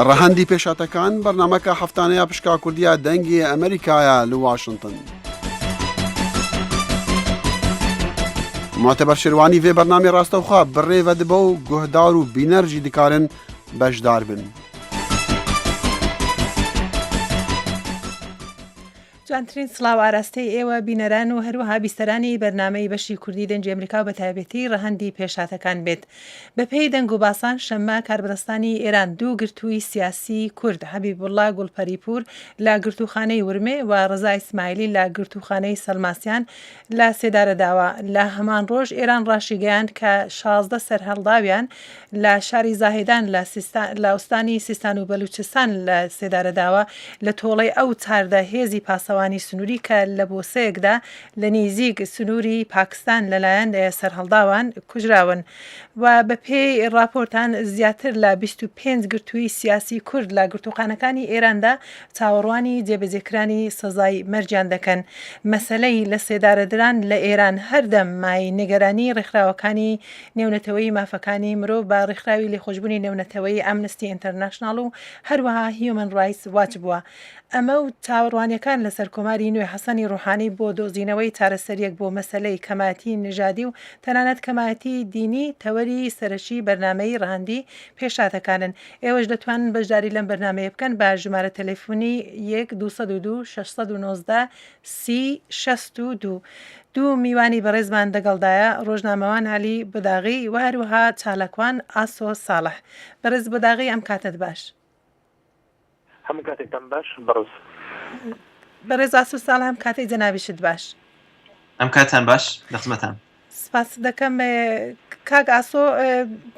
ڕەهەندی پێشهاتەکان، بەرنامەکە هەفتانەیە پشکا کوردیە دەنگی ئەمریکایە لە واشنتن. موعتەبەر شێروانی vê bernamê rastewxwe bi rê ve dibe û guhdar û bîner jî dikarin beşdar bin. جوانترین سڵاو ئاراستەی ئێوە بینەران و هەروەها بیستەرانی بەرنامەی بەشی کوردی دەنگی ئەمریکا و بەتایبەتی ڕەهەندی پێشهاتەکان بێت. بەپێی دەنگ و باسان شەممە کاربەدەستانی ئێران دوو گرتووی سیاسیی کورد حەبیبوڵڵا گوڵپەریپوور لە گرتووخانەی ورمێ و ڕەزا ئیسماعیلی لە گرتووخانەی سەلماسیان لە سێدارە داوە. لە هەمان ڕۆژ ئێران ڕاشیگەیاند کە 16 سەرهەڵداویان لە شاری زاهیدان لە سیستان لە ئوستانی سیستان و بەلوچستان لە سێدارە داوە لە تۆڵەی ئەو 14 هێزی پاسەوانی سنووری کە لە بۆسەیەکدا لە نیزیک سنووری پاکستان لەلایەن سەرهەڵداوان کوژراون و بەپێی ڕاپۆرتان زیاتر لە 25 گرتووی سیاسی کورد لە گرتووخانەکانی ئێراندا چاوەڕوانی جێبەجێکرانی سەزای مەرگیان دەکەن. مەسەلەی لەسێدارەدران لە ئێران هەردەم مایەی نیگەرانی ڕێکخراوەکانی نێونەتەوەیی مافەکانی مرۆڤ بە ڕێکخراوی لێخۆشبوونی نێونەتەوەیی ئەمنستی ئینتەرناشناڵ و هەروەها هیومەن ڕایتس واچ بووە. ئەمە و چاوەڕوانیەکان لەسەر کۆماری نوێ حەسەنی ڕوحانی بۆ دۆزینەوەی چارەسەریەک بۆ مەسەلەی کەمایەتی نژادی و تەنانەت کەمایەتی دینی تەوەری سەرەکی بەرنامەی ڕەهەندی پێشهاتەکانن. ئێوەش دەتوانن بەشداری لەم بەرنامەیە بکەن بە ژمارە تەلەفونی یەک 202 619 30 62. دوو میوانی بەڕێزمان دەگەڵدایە ڕۆژنامەوان عەلی بوداغی و هەروەها چالاکوان ئاسۆ ساڵح. بەڕێز بوداغی ئەم کاتەت باش. هەموو کاتێکتان باش بەڕێز. بەڕێز ئاسۆ ساڵح ئەم کاتەی جەنابیشت باش. ئەم کاتتان باش لە خزمەتان. سپاست دەکەم کاک ئاسۆ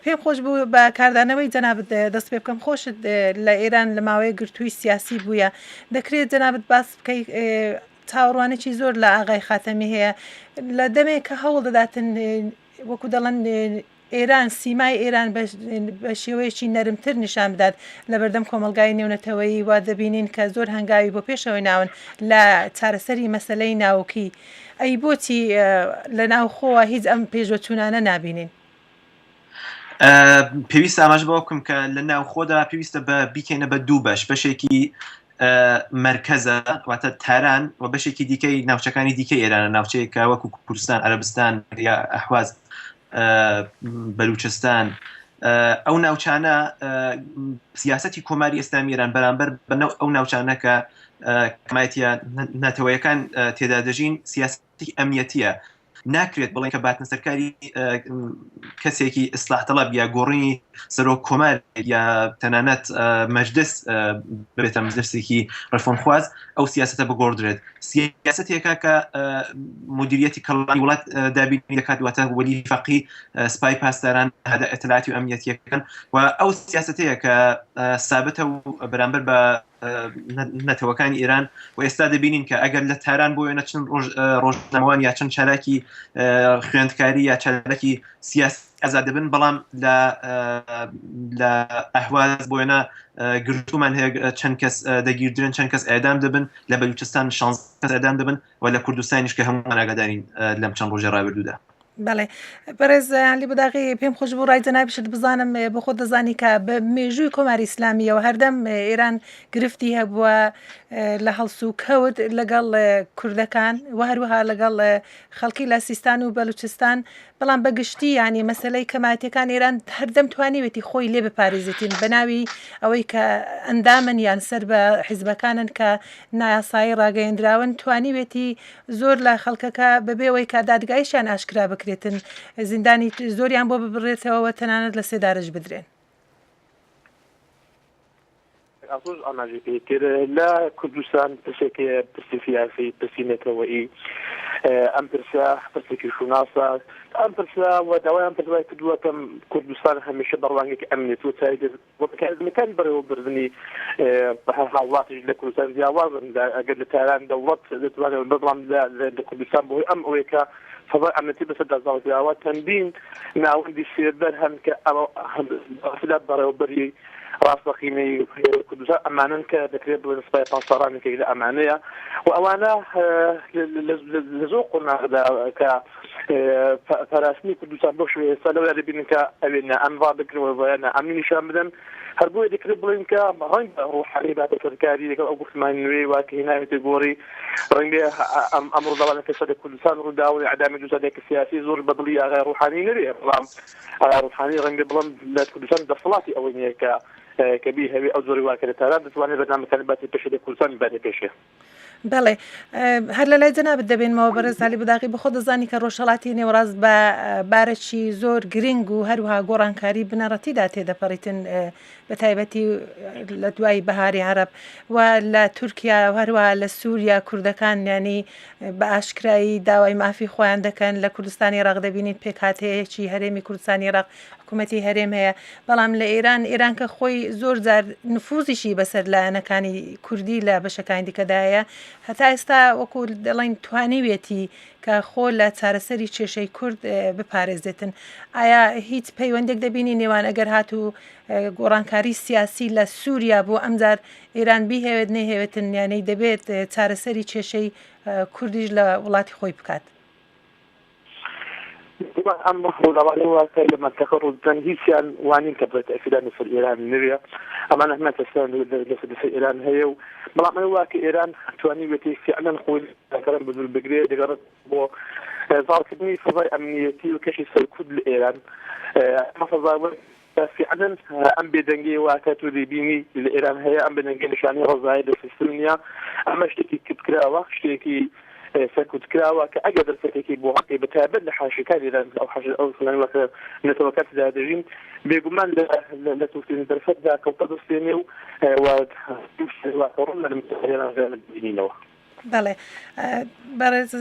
پێم خۆش بوو بە کاردانەوەی جەنابت دەست پێ بکەم خۆشت لە ئێران لە ماوەیە گرتووی سیاسی بوویە دەکرێت جەنابت باس بکەی چاوەڕوانێکی زۆر لە ئاغای خاتەمی هەیە لە دەمێک کە هەوڵ دەداتن وەکو دەڵێن ئێران سیمای ئێران بە شێوەیەکی نەرمتر نیشان بدات لەبەردەم کۆمەڵگای نێونەتەوەیی و دەبینین کە زۆر هەنگاوی بۆ پێشەوەی ناون لە چارەسەری مەسەلەی ناوکی ئەی بۆچی لە ناوخۆوە هیچ ئەم پێشوەچوونانە نابینین؟ پێویستە ئاماژە بەوە بکەم کە لە ناوخۆدا پێویستە بە بیکەینە بە دوو بەش بەشێکی مەرکەزە واتە تاران و بەشێکی دیکەی ناوچەکانی دیکەی ئێرانە ناوچەیە کە وەکو کوردستان عەرەبستان یا ئەحواز بەلوچستان ئەو ناوچانە سیاستی کۆماری ئیسلامی ئێران بەرامبەر بە ئەو ناوچانە کە کەمایەتیە نەتەوەیەکان تێدا دەژین سیاستی ئەمنیەتیە ناکرێت بڵێن کە باتنە سەرکاری کەسێکی ئیسلاح تەڵەب یا گۆڕینی سەرۆک کۆمار یا تەنانەت مەجلس بێتە مەجلسێکی ڕێفۆرمخواز ئەو سیاسەتە بگۆڕدرێت سیاسەتێکە کە مدیریەتی کەڵانی وڵات دابین دەکات واتە وەلی فەقی سپای پاسداران هەدە ئیتلاعاتی و ئەمنیەتیەکان و ئەو سیاسەتەیە کە سابتە و بەرامبەر بە نەتەوەکانی ئێران و ئێستا دەبینین کە ئەگەر لە تاران بۆ وێنە چەند ڕۆژنامەوان یا چەند چالاکی خوێندکاری یا چالاکی سیاسی ئازاد دەبن بەڵام لە لە ئەهواز بۆ وێنە گرتومان هەیە چەند کەس دەگیردرێن چەند کەس ئەدام دەبن لە بەلوچستان 16 کەس ئەدام دەبن و لە کوردستانیش کە هەمومان ئاگادارین لەم چەند ڕۆژە ڕابردوودا. بەڵێ بەڕێز عەلی بوداغی پێم خۆش بوو ڕای جەنابیشت بزانم بۆ خۆت دەزانی کە بە مێژووی کۆماری ئیسلامیەوە هەردەم ئێران گرفتی هەبووە لە هەڵسو کەوت لەگەڵ کوردەکان و هەروەها لەگەڵ خەڵکی لە سیستان و بەلوچستان بەڵام بە گشتی یانی مەسەلەی کەمایەتیەکان ئێران هەردەم توانیوێتی خۆی لێ بپارێزێتین بە ناوی ئەوەی کە ئەندامن یان سەر بە حیزبەکانن کە نایاسایی ڕاگەیەندراون توانیوێتی زۆر لە خەڵکەکە بەبێ ئەوەی کە دادگایشیان ئاشکرا بکرێتن زیندانی زۆریان بۆ ببڕێتەوە و تەنانەت لە سێدارەش بدرێن. ئاسۆش ئاماژەی پێ کرد لە کوردستان پرسێک هەیە پرسی سیاسی پرسی نەتەوەیی ئەم پرسە پرسێکی شوناسە ئەم پرسە و داوای ئەم پرسە وای کردووە کە کوردستان هەمیشە بە ڕوانگەیەکی ئەمنیەتی و چاوی و مکانیزمەکانی بەڕێوەبردنی هاوڵاتیش لە کوردستان جیاوازن ئەگەر لە تاران دەوڵەت دەتوانێت بەڵام لە کوردستان بەهۆی ئەم ئەوەیە کە. فەزای ئەمنیەتی بەسەردا زاڵ کراوە، چەندین ناوەندی سێبەر هەن کە ئەمە لە بەڕێوەبەری ڕاستەقینەی کوردستان ئەمانەن کە دەکرێت بڵێن سپای پاسداران یەکێک لە ئەمانەیە و ئەوانە لە زۆر قۆناغدا کە پاراستنی کوردستان بۆ شوێ ئێستا لەویا دەبینن کە ئەوێ نائەمن ڕابگرن و یا نائەمنی نیشان بدەن هەر بۆیە دەکرێت بڵێن کە ڕەنگە ڕوحانی باتە سەرکاری لەگەڵ ئەو گوفتمانی نوێی وا کە هێناوێتە گۆڕی ڕەنگە ئەم ئەم ڕووداوانە کە لە کوردستان ڕووداون ئەدامی دووزادێکی سیاسی زۆر بە دڵی ئاغای ڕوحانی نەبێ بەڵام ئاغای ڕوحانی ڕەنگە بڵێم لە کوردستان دەسەڵاتی ئەوەی نییە کە کە بیهەوێ ئەو جۆری وا کە لە تاران دەتوانێت بەرنامەکانی باتە پێشێ لە کوردستان باتە پێشێ. بەڵێ هەر لە لای جەنابت دەبێنمەوە بەڕێز عەلی بوداغی بە خۆت دەزانی کە ڕۆژهەڵاتی نێوەڕاست بە بارەکی زۆر گرنگ و هەروها گۆڕانکاری بنەڕەتیدا تێدەپەڕیتن بە تایبەتی لە دوای بەهاری عەرەب و لە تورکیا و هەروەها لە سووریا کوردەکان یانی بە ئاشکرایی داوای مافی خۆیان دەکەن لە کوردستانی عێراق دەبینین پێکهاتەیەکی هەرێمی کوردستانی عێراق حکوومەتی هەرێم هەیە بەڵام لە ئێران ئێران کە خۆی زۆر جار نفوزیشی بەسەر لایەنەکانی کوردی لە بەشەکانی دیکەدا هەیە هەتا ئێستا وەکو دەڵێن توانیوێتی کە خۆ لە چارەسەری کێشەی کورد بپارێزێتن ئایا هیچ پەیوەندێک دەبینی نێوان ئەگەر هاتوو گۆڕانکاری سیاسی لە سووریا بۆ ئەمجار ئێران بیهەوێت نەیهەوێتن یانەی دەبێت چارەسەری کێشەی کوردیش لە وڵاتی خۆی بکات؟ بێگومان ئەم ڕووداوانەی وا کە لە مەنتەقە ڕوودەدەن هیچیان وا نین کە بڵێ تەئسیران لەسەر ئێران نەبێ ئەمانە هەمان تەئسیران لەسەر لەسەر ئێران هەیە و بەڵام ئەوە وا کە ئێران توانیویەتی فعلا خۆی لە گەڕان بەدوور بگرێ دەگەڕێت بۆ زاڵکردنی فەزای ئەمنیەتی و کەشی سەرکوت لە ئێران ئەم فەزا فعلا ئەم بێدەنگی وا کە تۆ دەیبینی لە ئێران هەیە ئەم بێدەنگی نیشانەی ڕەزایەت لە سیستم نییە ئەمە شتێکی کپکراوە شتێکی سەرکوت کراوە کە ئەگەر دەرفەتێکی بۆ هەقی بە تایبەت لە حاشیەکانی ئێران ئەو حاش ئەو سەلانی وەکە نەتەوەکان تێدا دەژین بێگومان لە لە تووترین دەرفەتدا کەڵپە دەستێنێ و و ڕوون لە ئێران بینینەوە. بەڵێ بەڕێز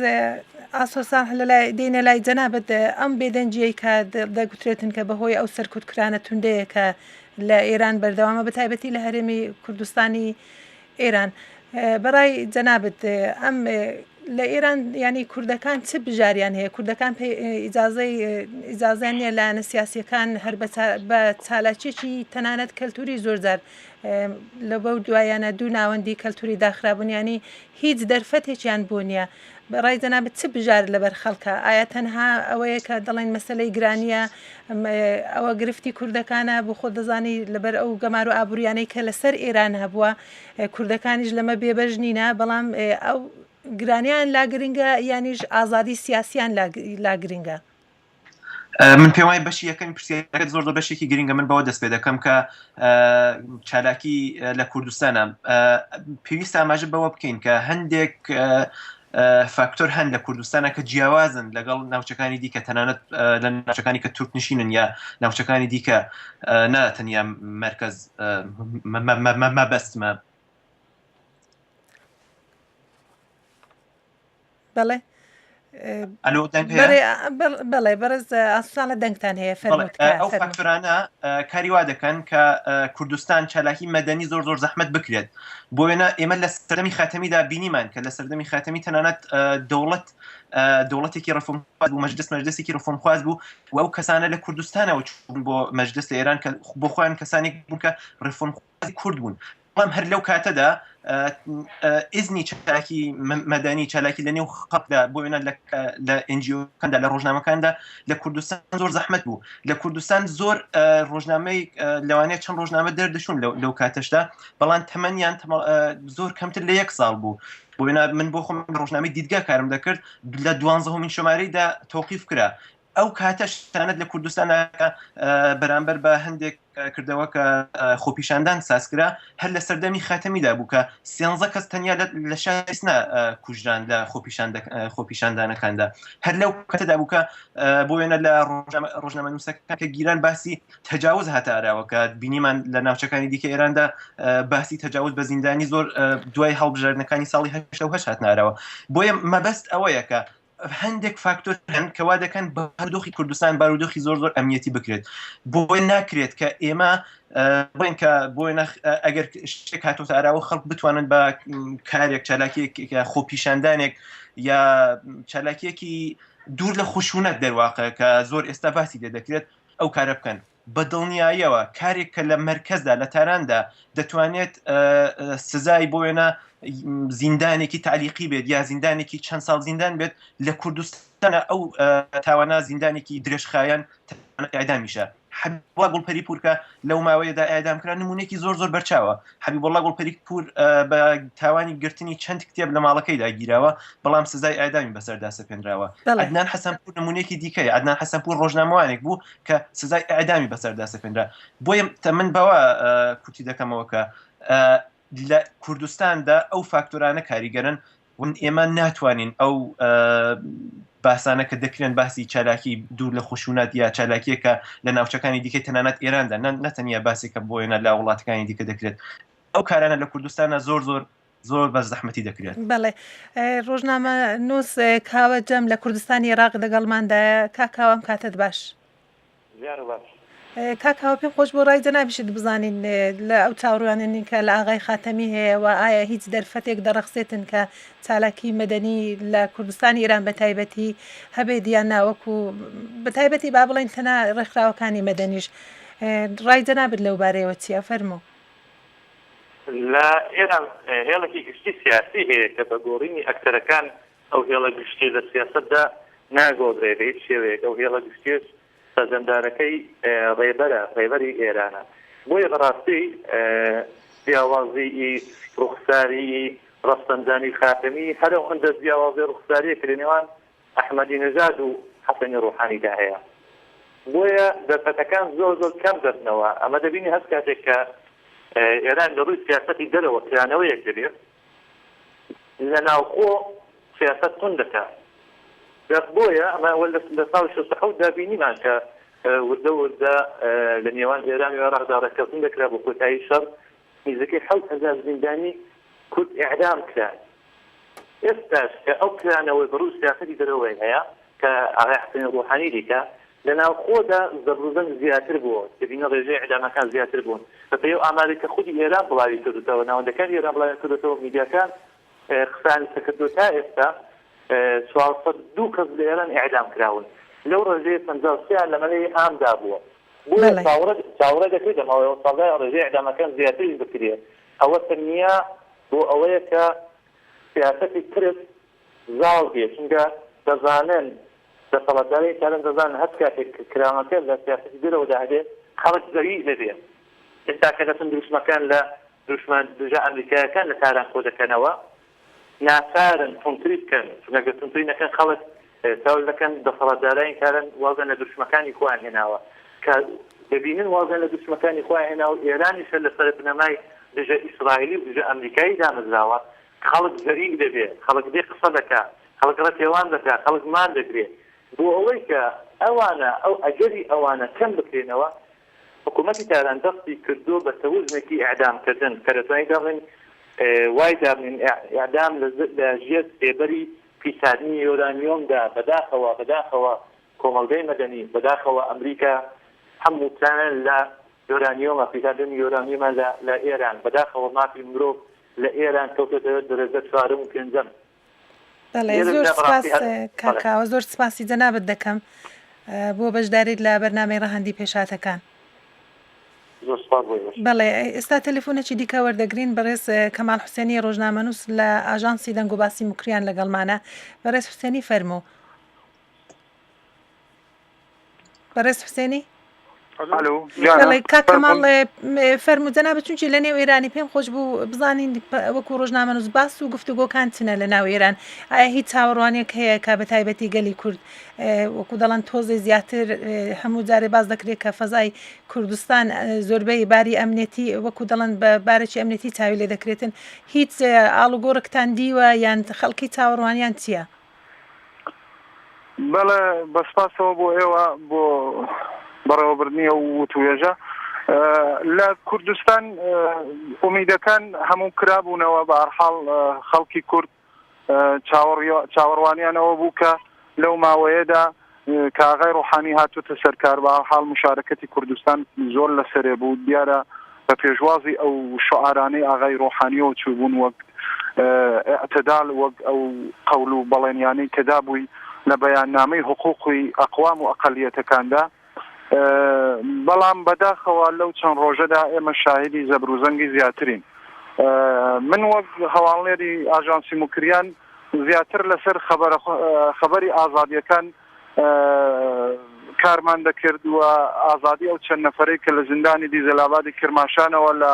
ئاسۆ ساڵح لە لای دێینە لای جەنابت ئەم بێدەنگیەی کە دەگوترێتن کە بەهۆی ئەو سەرکوتکرانە توندەیە کە لە ئێران بەردەوامە بە تایبەتی لە هەرێمی کوردستانی ئێران بەڕای جەنابت ئەم لە ئێران ینی کوردەکان چ بژاریان هەیە کوردەکان ئیجازەی ئیجازیان نییە لایەنە سیاسیەکان هەر بە چالاکیەکی تەنانەت کەلتوری زۆرجار لە بەو دوایانە دوو ناوەندی کەلتوری داخرابوون یانی هیچ دەرفەتێکیان بۆ نییە بەڕای جەنابت چ بژار لەبەر خەڵکە ئایا تەنها ئەوەیە کە دەڵێن مەسلەی گرانیە ئەوە گرفتی کوردەکانە بۆ خۆ دەزانی لەبەر ئەو گەمار و ئابووریانەی کە لەسەر ئێران هەبووە کوردەکانیش لەمە بێبەش نینە بەڵام ئەو گرانیان لا گرنگە یانیش ئازادی سیاسیان لا گرنگە من پێم وایە بەشی یەکەمی پرسیارەکەت زۆر زۆر بەشێکی گرنگە من بەوە دەست پێ دەکەم کە چالاکی لە کوردستانە پێویستە ئاماژە بەوە بکەین کە هەندێک فاکتۆر هەن لە کوردستانە کە جیاوازن لەگەڵ ناوچەکانی دیکە تەنانەت لە ناوچەکانی کە تورک نشینن یا ناوچەکانی دیکە نە تەنیا مرکز مەبەستمە بەڵێ ئەلۆ دەنگ هەیە؟ بەڵێ بەڕێز ئاسوساڵە دەنگتان هەیە فەرموو تکایە ئەو فەرموو. فاکتۆرانە کاری وا دەکەن کە کوردستان چالاکی مەدەنی زۆر زۆر زەحمەت بکرێت بۆ وێنە ئێمە لە سەردەمی خاتەمیدا بینیمان کە لە سەردەمی خاتەمی تەنانەت دەوڵەت دەوڵەتێکی ڕفۆمخواز بوو مەجلس مەجلسێکی ڕفۆمخواز بوو و ئەو کەسانە لە کوردستانەوە چوون بۆ مەجلس لە ئێران کە بۆ خۆیان کەسانێک بوون کە ڕفۆمخوازی کورد بوون بەڵام هەر لەو کاتەدا ئیزنی چالاکی مەدەنی چالاکی لە نێو خەڵکدا بۆ وێنە لە ئێنجیۆکاندا لە ڕۆژنامەکاندا لە کوردستان زۆر زەحمەت بوو لە کوردستان زۆر ڕۆژنامەی لەوانەیە چەند ڕۆژنامە دەردەچوون لەو کاتەشدا بەڵام تەمەنیان زۆر کەمتر لە یەک ساڵ بوو بۆ وێنە من بۆ خۆم ڕۆژنامەی دیدگا کارم دەکرد لە دوانزەهمین شمارەیدا تەوقیف کرا ئەو کاتەش تەنانەت لە کوردستان بەرامبەر بە هەندێک کردەوە کە خۆپیشاندان سازکرا هەر لە سەردەمی خاتەمیدا بوو کە سێنزە کەس تەنیا لە شاری سنە کوژران لە خۆپیشاندانەکاندا هەر لەو کاتەدا بوو کە بۆ وێنە لە ڕۆژنامەنووسەکان کە گیران باسی تەجاوز هاتە ئاراوە کە بینیمان لە ناوچەکانی دیکە ئێراندا باسی تەجاوز بە زیندانی زۆر دوای هەڵبژاردنەکانی ساڵی 1970 هاتنە ئاراوە بۆیە مەبەست ئەوەیە کە هەندێک فاکتۆر هەن کە وا دەکەن بارودۆخی کوردستان بارودۆخی زۆر زۆر ئەمنیەتی بکرێت بۆیە ناکرێت کە ئێمە بڵێن کە بۆیە ئەگەر شتێک هاتۆتە ئاراوە خەڵک بتوانن بە کارێک چالاکیەک خۆپیشاندانێک یا چالاکیەکی دوور لە خشونەت دەرواقع کە زۆر ئێستا باسی لێ دەکرێت ئەو کارە بکەن. بە دڵنیاییەوە کارێک کە لە مەرکەزدا لە تاراندا دەتوانێت سزای بۆ وێنە زیندانێکی تەعلیقی بێت یا زیندانێکی چەند ساڵ زیندان بێت لە کوردستانە ئەو تاوانە زیندانێکی درێژخایەن ئەعدامیشە. حەبیبوڵا گوڵپەری پوور کە لەو ماوەیەدا ئێعدام کرا نموونەیەکی زۆر زۆر بەرچاوە. حەبیبوڵا گوڵپەری پوور بە تاوانی گرتنی چەند کتێب لە ماڵەکەیدا گیراوە، بەڵام سزای ئێعدامی بەسەردا سەپێنراوە. عەدنان حەسەنپوور نموونەیەکی دیکەیە. عەدنان حەسەنپوور ڕۆژنامەوانێک بوو کە سزای ئێعدامی بەسەردا سەپێنرا. بۆیە من بەوە کورتی دەکەمەوە کە لە کوردستاندا ئەو فاکتۆرانە کاریگەرن و ئێمە ناتوانین ئەو باسانە کە دەکرێن باسی چالاکی دوور لە خشونەت یا چالاکیەکە لە ناوچەکانی دیکەی تەنانەت ئێراندا نەتەنیا باسێکە بۆیەنە لە وڵاتەکانی دیکە دەکرێت ئەو کارانە لە کوردستانە زۆر زۆر زۆر بە زەحمەتی دەکرێت. بەڵێ ڕۆژنامە نووس کاوە جەم لە کوردستانی ئێراق دەگەڵماندایە کاک کاوە ئەم کاتەت باش. زیان و باش. کاک کاوە پێم خۆش بوو ڕای جەنابیشت بزانین لە ئەو چاوڕوانیەی کە لە ئاغای خاتەمی هەیە و ئایا هیچ دەرفەتێک دەڕەخسێتن کە چالاکی مەدەنی لە کوردستانی ئێران بە تایبەتی هەبێت یان نا وەکو بە تایبەتی با بڵێین تەنها ڕێکخراوەکانی مەدەنیش ڕای جەنابت لەو بارەیەوە چییە فەرموو. لە ئێران هێڵێکی گشتی سیاسی هەیە کە بە گۆڕینی ئەکتەرەکان ئەو هێڵە گشتیە لە سیاسەتدا ناگۆڕدرێ بە هیچ شێوەیەک، ئەو هێڵە گشتیەش سەردەمدارەکەی ڕێبەرە، ڕێبەری ئێرانە. بۆیە بەڕاستی جیاوازیی ڕوخساریی ڕەفسەنجانی خاتەمی هەر ئەوەندە جیاوازی ڕوخسارییە کە لە نێوان ئەحمەدی نەژاد و حەسەنی ڕوحانیدا هەیە. بۆیە دەرفەتەکان زۆر زۆر کەم دەبنەوە. ئەمە دەبینی هەر کاتێک کە ئێران لە ڕووی سیاسەتی دەرەوە کرانەوەیەک دەبێت، لە ناوخۆ سیاسەت توند دەکات. جا بۆیە ئەمە لە ساڵی 67 دا بینیمان کە وردە وردە لە نێوان ئێران و عێراقدا ڕێککەوتن دەکرا بۆ کۆتایی شەڕ، نزیکەی 7000 زیندانی کورد ئێعدام کران. ئێستاش کە ئەو کرانەوەی بە ڕووی سیاسەتی دەرەوەی هەیە کە ئاغای حەسەنی ڕوحانی دیکە، لە ناوخۆدا زەبروزەنگ زیاتر بووە، دەبینین ڕێژەی ئیعدامەکان زیاتر بوون. بەپێی ئەو ئامارەی کە خودی ئێران بڵاوی کردووتەوە، ناوەندەکانی ئێران بڵاویان کردووەتەوە، میدیاکان قسەیان لەسەر کردووە، تا ئێستا 402 کەس لە ئێران ئیعدام کراون، لەو ڕێژەیە 53 یان لە مەلای عامدا بووە. بۆیە چاوەڕێ چاوەڕێ دەکرێت لە ماوەی ئەو ساڵدا ڕێژەی ئیعدامەکان زیاتریش بکرێت. ئەوە تەنیا بۆ ئەوەیە کە سیاسەتی ترس زاڵ بێت، چونکە دەزانن دەسەڵاتدارانی تاران دەزانن هەر کاتێک کە کرامەکە لە سیاسەتی دەرەوەدا هەبێت، خەڵک زەوی دەبێت. ئێستا کە دەچن دروشمەکان لە دروشمە دژە ئەمریکایەکان لە تاران کۆدەکەنەوە، ناچارن توندتری بکەن، چونکە گەر توندتری نەکەن خەڵک چاو دەکەن دەسەڵاتدارانی تاران وازیان لە دروشمەکانی خۆیان هێناوە، کە دەبینن وازیان لە دروشمەکانی خۆیان هێناوە و ئێرانیش هەر لەسەر بنەمای دژە ئیسرائیلی و دژە ئەمریکایی دامەزراوە، خەڵک زەریک دەبێ، خەڵک دێ قسە دەکا، خەڵک ڕێپێوان دەکا، خەڵک مان دەگرێ. بۆ ئەوەی کە ئەوانە، ئەو ئەگەری ئەوانە کەم بکرێنەوە، حکوومەتی تاران دەستی کردووە بە تەوژمێکی ئێعدام کردن کە دەتوانین دابنێین وای دابنێین ئێعدام لە ژێر سێبەری پیتاندنی یۆرانیۆمدا، بەداخەوە، بەداخەوە کۆمەڵگەی مەدەنی، بەداخەوە ئەمریکا هەموو پلانیان لە یۆرانیۆمە، پیتاندنی یۆرانیۆمە لە ئێران، بەداخەوە مافی مرۆڤ لە ئێران کەوتۆتە دەرەجە چوارەم و پێنجەم. بەڵێ زۆر سپاس کاک کاوە، زۆر سپاسی جەنابت دەکەم بۆ بەشداریت لە بەرنامەی ڕەهەندی پێشهاتەکان. زۆر سپاس بۆ ئێوەش. بەڵێ ئێستا تەلەفۆنێکی دیکە وەردەگرین، بەڕێز کەمال حوسێنی ڕۆژنامەنووس لە ئاژانسی دەنگوباسی موکریان لەگەڵمانە. بەڕێز حوسێنی فەرموو. بەڕێز حوسێنی ئەلو بەڵێ کاک کەماڵ فەرموو جەنابت چونکی لە نێو ئێرانی پێم خۆش بوو بزانین وەکو ڕۆژنامەنووس باس و گفتوگۆکان چنە لە ناو ئێران ئایا هیچ چاوەڕوانێک هەیە کە بە تایبەتی گەلی کورد وەکو دەڵەن تۆزێ زیاتر هەموو جارێ باس دەکرێت کە فەزای کوردستان زۆربەی باری ئەمنیەتی وەکو دەڵەن بە بارێکی ئەمنیەتی چاوی لێ دەکرێتن هیچ ئاڵوگۆڕکتان دیوە یان خەڵکی چاوەڕوانیان چییە؟ بەڵێ بە سپاسەوە بۆ ئێوە بۆ بەڕێوەبردنی ئەو وتوێژە. لە کوردستان ئومیدەکان هەموو کرابوونەوە بە هەرحاڵ خەڵکی کورد چاوەڕوانیان ئەوە بوو کە لەو ماوەیەدا کە ئاغای ڕۆحانی هاتووتە سەر کار بە هەرحاڵ مشارەکەتی کوردستان زۆر لەسەرێ بوو دیارە بە پێشوازی ئەو شعارانەی ئاغای ڕۆحانیەوە چووبوون وەک ئیعتدال وەک ئەو قەول و بەڵێنیانەی کە دابووی. لە بەیاننامەی حقوقی ئەقوام و ئەقەلیەتەکاندا، بەڵام بەداخەوە لەو چەند ڕۆژەدا ئێمە شاهیدی زەبروزەنگی زیاترین. من وەک هەواڵنێری ئاژانسی موکریان زیاتر لەسەر خەبەری ئازادیەکان کارمان دەکرد و ئازادی ئەو چەند نەفەرەی کە لە زیندانی دیزەلابادی کرماشانەوە لە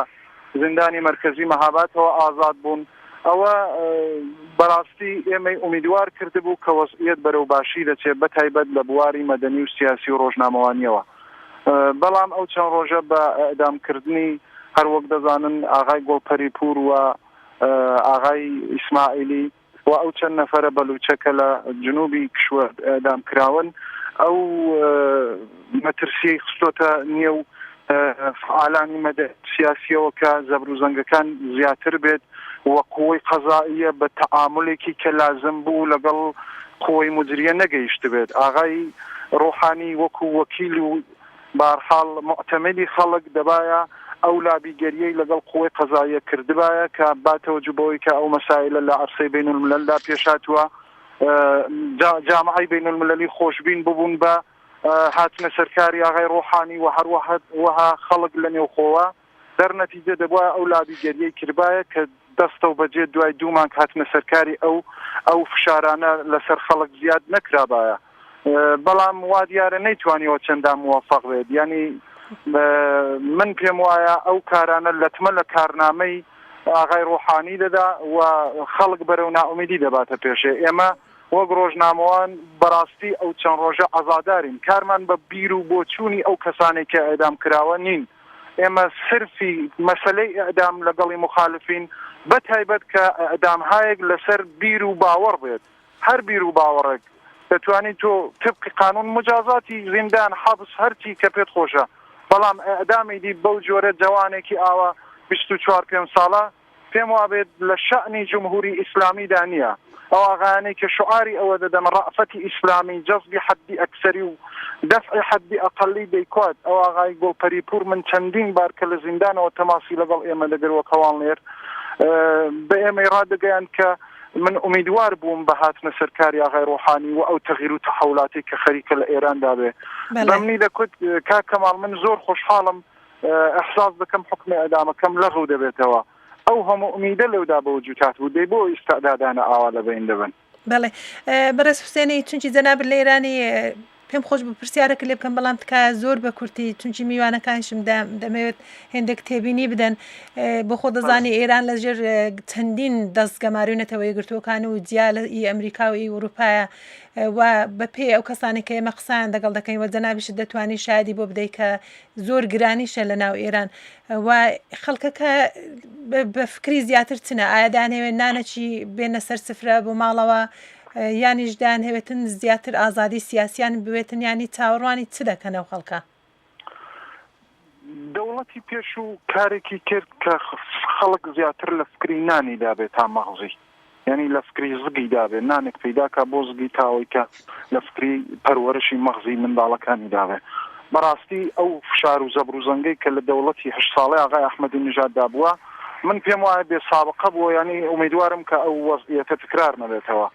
زیندانی مەرکەزی مەهاباتەوە ئازاد بوون ئەوە بەراستی ئێمەی ئومیدوار کردبوو کە وەزعیەت بەرەو باشی دەچێت بە تایبەت لە بواری مەدەنی و سیاسی و ڕۆژنامەوانیەوە بەڵام ئەو چەند ڕۆژە بە ئیعدام کردنی هەر وەک دەزانن ئاغای گوڵپەری پوور و ئاغای ئیسماعیلی و ئەو چەند نەفەرە بەلوچە کە لە جنوبی کشوەر ئیعدام کراون ئەو مەترسیەی خستۆتە نێو فعالانی مەدە سیاسیەوە کە زەبروزەنگەکان زیاتر بێت و قوەی قەزائیە بە تەعامولێکی کە لازم بوو لەگەڵ قوەی مجریە نەگەیشتبێت ئاغای ڕۆحانی وەکو وەکیل و بەهەرحاڵ موعتەمدی خەڵک دەبایە ئەو لابیگەریەی لەگەڵ قوەی قەزاییە کردبایە کە با تەوەجو بەوەی کە ئەو مەسایلە لە عەرسەی بین المللدا پێش هاتووە جامعەی بین المللی خۆشبین ببوون بە هاتنە سەرکاری ئاغای ڕۆحانی و هەروەها خەڵک لە نێوخۆوە دەرنەتیجە دەبوایە ئەو لابیگەریەی کردبایە کە دەستەو بەجێ دوای دوو مانگ هاتنە سەرکاری ئەو ئەو فشارانە لەسەر خەڵک زیاد نەکرابایە بەڵام وا دیارە نەیتوانیوە چەندان موەفەق بێت یانی من پێم وایە ئەو کارانە لەتمە لە کارنامەی ئاغای ڕۆحانی دەدا و خەڵک بەرەو نائومیدی دەباتە پێشێ ئێمە وەک ڕۆژنامەوان بەڕاستی ئەو چەند ڕۆژە عەزادارین کارمان بە بیر و بۆچوونی ئەو کەسانەی کە ئێدام کراوە نین ئێمە سرفی مەسەلەی ئیعدام لەگەڵی موخالفین بە تایبەت کە ئیعدامهایەک لەسەر بیر و باوەڕ بێت هەر بیر و باوەڕێک دەتوانی تۆ تبقی قانون مجازاتی زیندان حەبس هەرچی کە پێت خۆشە بەڵام ئیعدامی دی بەو جۆرە جەوانێکی ئاوا 24 پێنج ساڵە پێم وابێت لە شەئنی جمهوری ئیسلامیدا نیە. ئەو ئاغایانەی کە شوعاری ئەوە دەدەن ڕەئفەتی ئیسلامی جەزبی حەدی ئەکسەری و دەفعی حەدی ئەقەلی دەیکات، ئەو ئاغای گوڵپەری پوور من چەندین بار کە لە زیندانەوە تەماسی لەگەڵ ئێمە دەگرت وەک هەواڵنێر بە ئێمەی ڕادەگەیاند کە من ئومیدوار بووم بە هاتنە سەر کاری ئاغای ڕۆحانی و ئەو تەغیر و تەحەولاتەی کە خەریکە لە ئێراندا بێ. بەمنی دەکوت کاک کەماڵ من زۆر خۆشحاڵم ئیحساس دەکەم حوکمی ئیعدامەکەم لەغو دەبێتەوە ئەو هەموو ئومیدە لەودا بە وجود هاتبوو دەی بۆ ئیستعدادانە ئاوا لە بەین دەبەن؟ بەڵێ بەڕێز حوسێنی چونکی جەنابت لە ئێرانی پێم خۆش بوو پرسیارەکە لێ بکەم بەڵام تکایە زۆر بە کورتی چونکی میوانەکانیشم دەمەوێت هێندێک تێبینی بدەن بۆ خۆ دەزانی ئێران لە ژێر چەندین دەست گەمارۆی نەتەوە یەکگرتووەکان و جیا لە ئی ئەمریکا و ئی ئوروپایە و بەپێی ئەو کەسانی کە ئێمە قسەیان دەگەڵ دەکەین و جەنابیشت دەتوانی شایدی بۆ بدەیت کە زۆر گرانیشە لە ناو ئێران و خەڵکەکە بە فکری زیاتر چنە ئایا دانەوێت نانەکی بێنە سەر سفرە بۆ ماڵەوە یانیش دانهێتن زیاتر ئازادی سیاسیان بوێتن ینی چاوەڕوانی چ دەکەن ئەو خەڵکە؟ دەوڵەتی پێشوو کارێکی کرد کە خەڵک زیاتر لە فکری نانی دابێت تا مەغزی. یانی لە فکری زگی دابێ نانێک پەیدا کا بۆ زگی تا ئەوەی کە لە فکری پەروەرشی مەغزی منداڵەکانی دابێ. بەڕاستی ئەو فشار و زەبر و زەنگەی کە لە دەوڵەتی هەشت ساڵەی ئاغای ئەحمەدی نژاد دا بووە من پێم وایە بێ سابقە بووە یانی ئومیدوارم کە ئەو وەزعیەتە تکرار نەبێتەوە.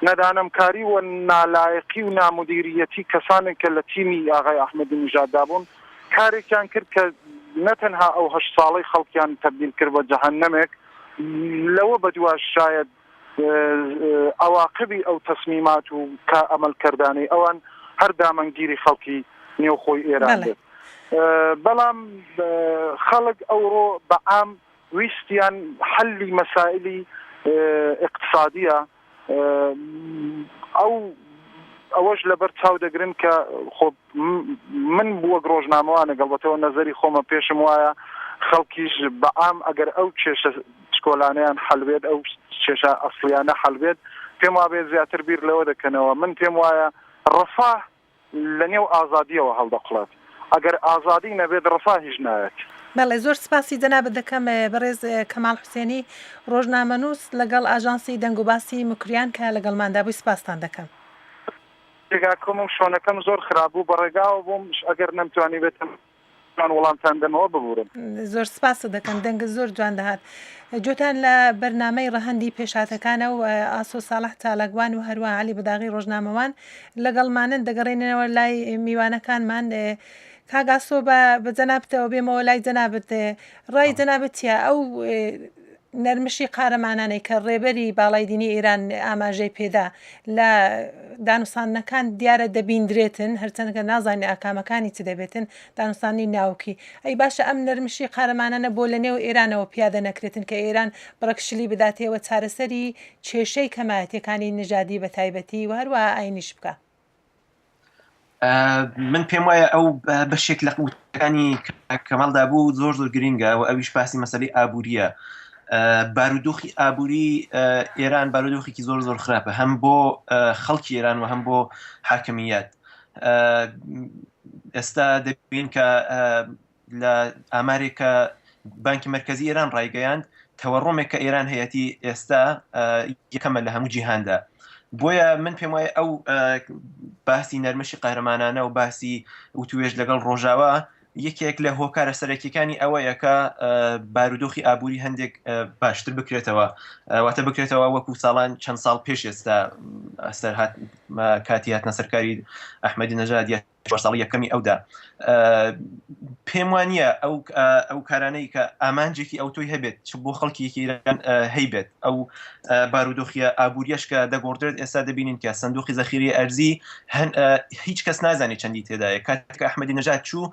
نەدانەمکاری و نالایقی و نامودیریەتی کەسانێک کە لە تیمی ئاغای ئەحمەدی نژاد دا بوون کارێکیان کرد کە نەتەنها ئەو هەشت ساڵەی خەڵکیان تەبدیل کرد بە جەهەنەمێک لەوە بەدواش شایەد عەواقبی ئەو تەسمیمات و کا ئەمەل کەردانەی ئەوان هەر دامەنگیری خەڵکی نێوخۆی ئێران بێت. بەڵام خەڵک ئەوڕۆ بە عام ویستیان حەلی مەسائلی ئیقتسادیە ئەو ئەوەش لەبەر چاو دەگرن کە خۆ من وەک ڕۆژنامەوانێک ئەڵبەتەوە نەزەری خۆمە پێشم وایە خەڵکیش بە عام ئەگەر ئەو کێشە چکۆلانەیان حەل بێت ئەو کێشە ئەسڵیانە حەل بێت پێم وابێت زیاتر بیر لەوە دەکەنەوە من پێم وایە ڕەفاه لە نێو ئازادیەوە هەڵدەقوڵێت ئەگەر ئازادی نەبێت ڕەفاهیش نایەت. بەڵێ زۆر سپاسی جەنابت دەکەم بەڕێز کەماڵ حوسێنی ڕۆژنامەنووس لەگەڵ ئاژانسی دەنگوباسی موکریان کە لەگەڵماندا بووی سپاستان دەکەم. ڕێگاکەم و شۆنەکەم زۆر خراپ بوو بەڕێگاوە بووم ئەگەر نەمتوانیبێتم. جوان وەڵامتان دەمەوە ببورن. زۆر سپاست دەکەم دەنگت زۆر جوان دەهات. جۆتان لە بەرنامەی ڕەهەندی پێشهاتەکانە و ئاسۆ ساڵح چالاکوان و هەروەها عەلی بداغی ڕۆژنامەوان لەگەڵمانن دەگەڕێنەوە لای میوانەکانمان کاک ئاسۆ بە بە جەنابتەوە بێمەوە لای جەنابت ڕای جەنابت چیە ئەو نەرمشی قارەمانانەی کە ڕێبەری باڵای دینی ئێران ئاماژەی پێدا لە دانوساندنەکان دیارە دەبیندرێتن هەرچەند کە نازانین ئاکامەکانی چ دەبێتن دانوساندنی ناوکی ئەی باشە ئەم نەرمشی قارەمانانە بۆ لە نێو ئێرانەوە پیادە نەکرێتن کە ئێران بڕەک شلی بداتێ و چارەسەری کێشەی کەمایەتیەکانی نژادی بە تایبەتی و هەروەها ئاینیش بکا؟ من پێم وایە ئەو بەشێک لە وتەکانی کەماڵدا بوو زۆر زۆر گرنگە و ئەویش باسی مەسەلەی ئابووریە بارودۆخی ئابووری ئێران بارودۆخێکی زۆر زۆر خراپە هەم بۆ خەڵکی ئێران و هەم بۆ حاکمیات ئێستا دەبین کە لە ئامارێک کە بانکی مەرکەزی ئێران ڕایگەیاند تەوەڕۆمێک کە ئێران هەیەتی ئێستا یەکەمە لە هەموو جیهاندا بۆیە من پێم وایە ئەو باسی نەرمشی قەهرەمانانە و باسی وتوێژ لەگەڵ ڕۆژاوا یەکێک لە هۆکارە سەرەکیەکانی ئەوەیە کە بارودۆخی ئابووری هەندێک باشتر بکرێتەوە واتە بکرێتەوە وەکو ساڵان چەند ساڵ پێش ئێستا سەرهات کاتی هاتنە سەرکاری ئەحمەدی نەژاد چوار ساڵی یەکەمی ئەودا پێم وانە ئەو ئەو کارانەی کە ئامانجێکی ئەوتۆی هەبێت چ بۆ خەڵکی ئێران هەیبێت ئەو بارودۆخیە ئابووریەش کە دەگۆڕدرێت ئێستا دەبینین کە سندوقی زەخیری ئەرزی هیچ کەس نازانێت چەندی تێدایە کاتێک کە ئەحمەدی نەژاد چوو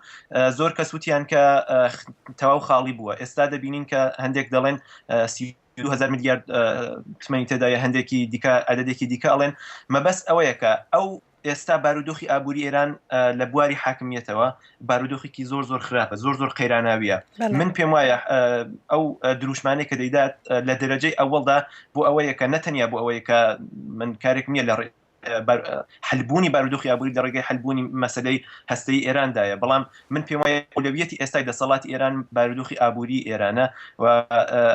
زۆر کەس وتیان کە تەواو خاڵی بووە ئێستا دەبینین کە هەندێک دەڵێن 2000 میلیارد تمەنی تێدایە هەندێکی دیکە عددێکی دیکە ئەڵێن مەبەست ئەوەیە کە ئەو ئێستا بارودۆخی ئابووری ئێران لە بواری حاکمیەتەوە بارودۆخێکی زۆر زۆر خراپە زۆر زۆر قەیراناویە من پێم وایە ئەو دروشمانەی کە دەیدات لە دەرەجەی ئەوەڵدا بۆ ئەوەیە کە نەتەنیا بۆ ئەوەیە کە من کارێک نییە لە حلبوونی بارودۆخی ئابووری لە ڕێگەی حلبوونی مەسلەی هەستەی ئێراندایە بەڵام من پێم وایە ئەولەویەتی ئێستای دەسەڵاتی ئێران بارودۆخی ئابووری ئێرانە و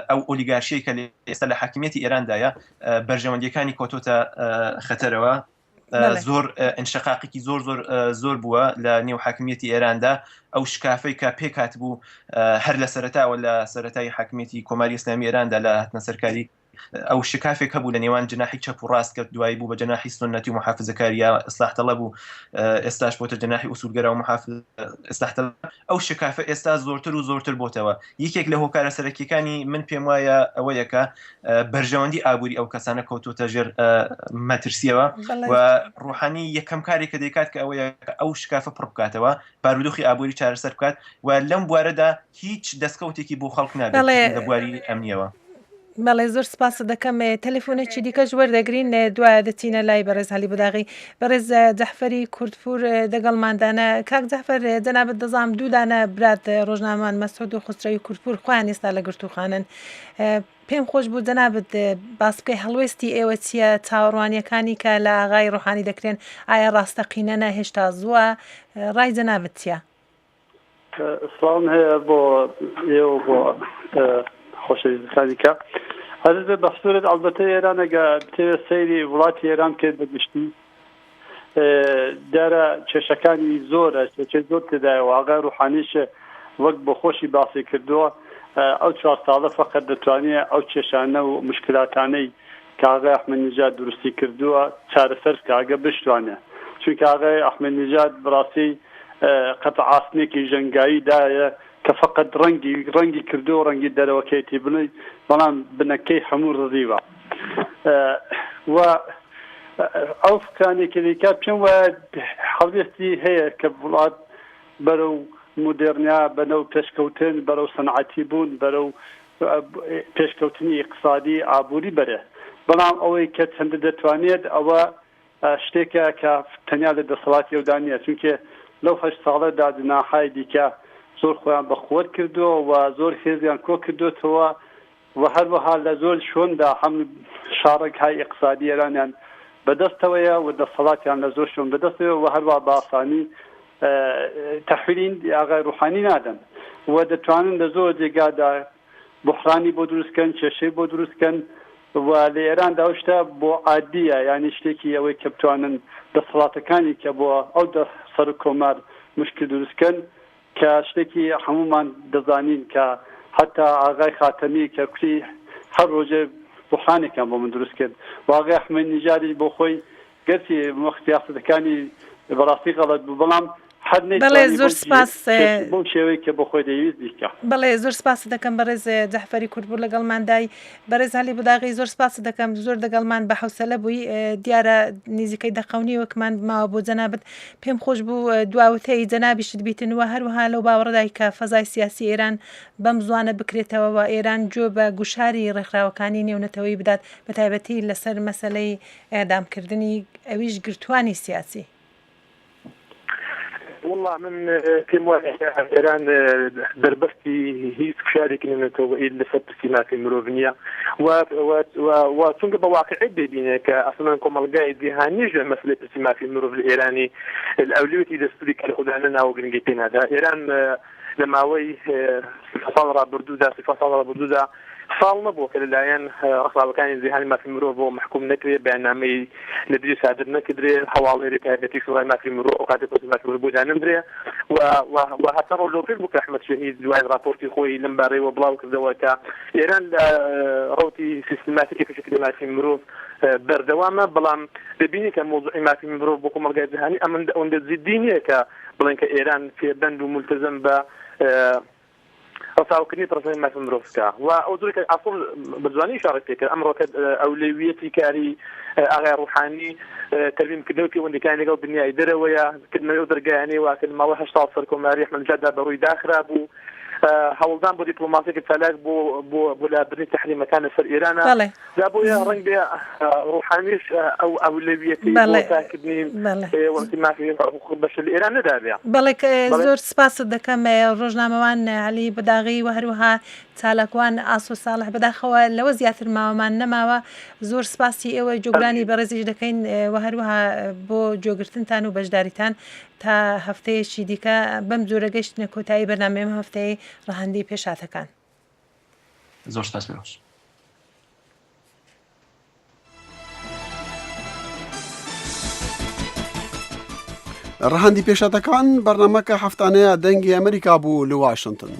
ئەو ئۆلیگارشیەی کە ئێستا لە حاکمیەتی ئێراندایە بەرژەوەندیەکانی کۆتۆتە خەتەرەوە زۆر انشقاقێکی زۆر زۆر زۆر بووە لە نێو حاکمیەتی ئێراندا ئەو شکافەی کە پێکات بوو هەر لە سەرتاوە لە سەتای حاکمیەتی کۆماری ئیسلامی ئێراندا لە هاتنە سەرکاری ئەو شکافێک هەبوو لە نێوان جناحی چەپ و ڕاست کرد دوایی بوو بە جناحی سنەتی و محافزەکاری یا ئیسلاح تەڵەب و ئێستاش بۆتە جناحی ئوسولگەرا و محافز ئیسلاح تەڵەب ئەو شکافە ئێستا زۆرتر و زۆرتر بۆتەوە یەکێک لە هۆکارە سەرەکیەکانی من پێم وایە ئەوەیە کە بەرژەوەندی ئابووری ئەو کەسانە کەوتوتە ژێر مەترسیەوە و ڕوحانی یەکەم کارێک کە دەیکات کە ئەوەیە ئەو شکافە پڕ بکاتەوە بارودۆخی ئابووری چارەسەر بکات و لەم بوارەدا هیچ دەستکەوتێکی بۆ خەڵک نابێت لە بواری ئەمنیەوە. بەڵێ زۆر سپاست دەکەم تەلەفۆنێکی دیکەش وەردەگرین دوایە دەچینە لای بەڕێز هەلی بداغی بەڕێز جەحفەری کوردپور دەگەڵماندانە کاک جەحفەر جەنابت دەزانم دوو دانە برات ڕۆژنامەوان مەسعود و خوسرەوی کوردپور خۆیان ئێستا لە گرتووخانەن پێم خۆش بوو جەنابت باس بکەی هەڵوێستی ئێوە چییە چاوەڕوانیەکانی کە لە ئاغای ڕۆحانی دەکرێن ئایا ڕاستەقینەنە هێشتا زووە ڕای جەنابت چییە؟ سڵاوم هەیە بۆ ئێوە بۆ خۆشەویستەکانی کە عەرز بێ بەحزورت ئەڵبەتە ئێران ئەگە بتەوێت سەیری وڵاتی ئێران بکەیت بە گشتی دیارە کێشەکانی زۆرە کێشەی زۆر تێدایە و ئاغای ڕوحانیش وەک بۆ خۆشی باسی کردووە ئەو چوار ساڵە فقط دەتوانێت ئەو کێشانە و مشکلاتانەی کە ئاغای ئەحمەد نژاد دروستی کردووە چارەسەر بکە ئەگە بشتوانێ چونکە ئاغای ئەحمەد نژاد بەڕاستی قەت ئاسنێکی ژەنگایی دایە کە فقط ڕەنگی ڕەنگی کردو ڕەنگی دەرەوەکەیتی بڵێ بەڵام بنەکەی هەموو ڕزیوە و ئەو فکرانێکی دیکە پێم وایە هەڵوێستی هەیە کە وڵات بەرەو مودێرنیا بەنەو پێشکەوتن بەرەو سەنعەتی بوون بەرەو پێشکەوتنی ئیقتسادی ئابووری بەرێ بەڵام ئەوەی کە چەندە دەتوانێت ئەوە شتێکە کە تەنیا لە دەسەڵاتی ئەودا نییە چونکێ لەو هەشت ساڵەدا جناحای دیکە زۆر خۆیان بە قوت کردووە و زۆر هێزیان کۆ کردوێتەوە و هەروەها لە زۆر شوێندا هەم شاڕێگهای ئیقتسادی ئێرانیان بەدەستەوەیە و دەسەڵاتیان لە زۆر شوێن بەدەستەوە و هەروە بە ئاسانی تەحویلی ئاغای ڕوحانی نادەن و دەتوانن لە زۆر جێگادا بوحرانی بۆ دروست کەن، کێشەی بۆ دروست کەن و لە ئێراندا ئەو شتە بۆ عادییە، یانی شتێکی ئەوەی کە بتوانن دەسەڵاتەکانی کە بۆ ئەو سەرۆک کۆمار موشکل دروست کەن. کە شتێکی هەموومان دەزانین کە حەتا ئاغای خاتەمی کە کوتی هەر ڕۆژێ بوحرانێکیان بۆ من دروست کرد و ئاغای ئەحمەدی نژادیش بۆ خۆی گەرچی وەخت سیاسەتەکانی بەڕاستی غەڵەت بوو بەڵام هەر بەڵێ نەیتوانی زۆر بەو سپاس بەو شێوەی کە بۆ خۆی دەیویست بیکا. بەڵێ زۆر سپاست دەکەم بەڕێز جەعفەری کوردپوور لەگەڵماندای. بەڕێز عەلی بوداغی زۆر سپاست دەکەم زۆر دەگەڵمان بە حەوسەلە بووی دیارە نیزیکەی دەقە و نیوەکمان ماوە بۆ جەنابت پێم خۆش بوو دوا وتەی جەنابیشت بیتن و هەروەها لەو باوەڕەدای کە فەزای سیاسی ئێران بەم زوانە بکرێتەوە و ئێران گوێ بە گوشاری ڕێکخراوەکانی نێونەتەوەیی بدات بە تایبەتی لەسەر مەسەلەی ئێعدامکردنی ئەویش گرتووانی سیاسی. وەڵا من پێم وایە ئێران دەربەستی هیچ فشارێکی نێونەتەوەیی لەسەر پرسی مافی مرۆڤ نییە و و چونکە بە واقعیت دەبینێ کە ئەسڵەن کۆمەڵگای جیهانیش لە مەسلەی پرسی مافی مرۆڤ لە ئێرانی ئەولەویەتی دەستوری کە لە خۆدا نەناوە گرنگی پێ نادا ئێران لە ماوەی ساڵ ڕابردوودا ساڵ ڕابردوودا ساڵ نەبووە کە لەلایەن ڕێکخراوەکانی جیهانی مافی مرۆڤەوە مەحکوم نەکرێ، بەیاننامەی لە دژی سادر نەکردرێ، هەواڵنێری تایبەتی شوڕای مافی مرۆ ئەو کاتەی پرسی مافی مرۆڤ بۆ دانەندرێ و و و هەتا ڕۆژ لەوپێش بوو کە ئەحمەد شەهید دوایین ڕاپۆرتی خۆی لەم بارەیەوە بڵاو کردەوە کە ئێران لە ڕەوتی سیستماتیکی پێشکردنی مافی مرۆڤ بەردەوامە، بەڵام دەبینی کە مەوزوعی مافی مرۆڤ بۆ کۆمەڵگای جیهانی ئەمەندە ئەوەندە جیددی نییە کە بڵێن کە ئێران پێبەند و مولتەزەم بە ڕەچاوکردنی پرۆسەی مافی مرۆڤ بکا و ئەو جۆرەی کە ئاسۆ بە جوانی ئیشارەی پێ کرد ئەمڕۆ کە ئەولەویەتی کاری ئاغای ڕوحانی تەرمیم کردنەوەی پەیوەندیەکانی لەگەڵ دنیای دەرەوەیە کردنەوەی ئەو دەرگایانەی وا کە لە ماوەی هەشت ساڵ سەرکۆماری ئەحمەد نژاددا بە ڕووی داخرابوو هەوڵدان بۆ دیپلۆماسیەکی چالاک بۆ بۆ بۆ لابردنی تەحریمەکان لەسەر ئێرانە بەڵێ. جا بۆیە ڕەنگ بێ ڕوحانیش ئەو ئەولەویەتی بۆ بەڵێ چاککردنی بەڵێ. وەختی مافی حقوق بەشەر لە ئێران نەدابێ. بەڵێ ک بەڵێ. زۆر سپاست دەکەم ڕۆژنامەوان عەلی بداغی و هەروەها چالاکوان ئاسۆ ساڵح بەداخەوە لەوە زیاتر ماوەمان نەماوە زۆر سپاسی ئێوە جۆگرانی هەرگیز. بەڕێزیش دەکەین و هەروەها بۆ گوێگرتنتان و بەشداریتان تا هەفتەیەکی دیکە بەم جۆرە گەیشتینە کۆتایی بەرنامەی ئەم هەفتەیەی ڕەهەندی پێشهاتەکان. زۆر سپاس بێوەش. ڕەهەندی پێشهاتەکان بەرنامەکە هەفتانەیە دەنگی ئەمریکا بوو لە واشنتن.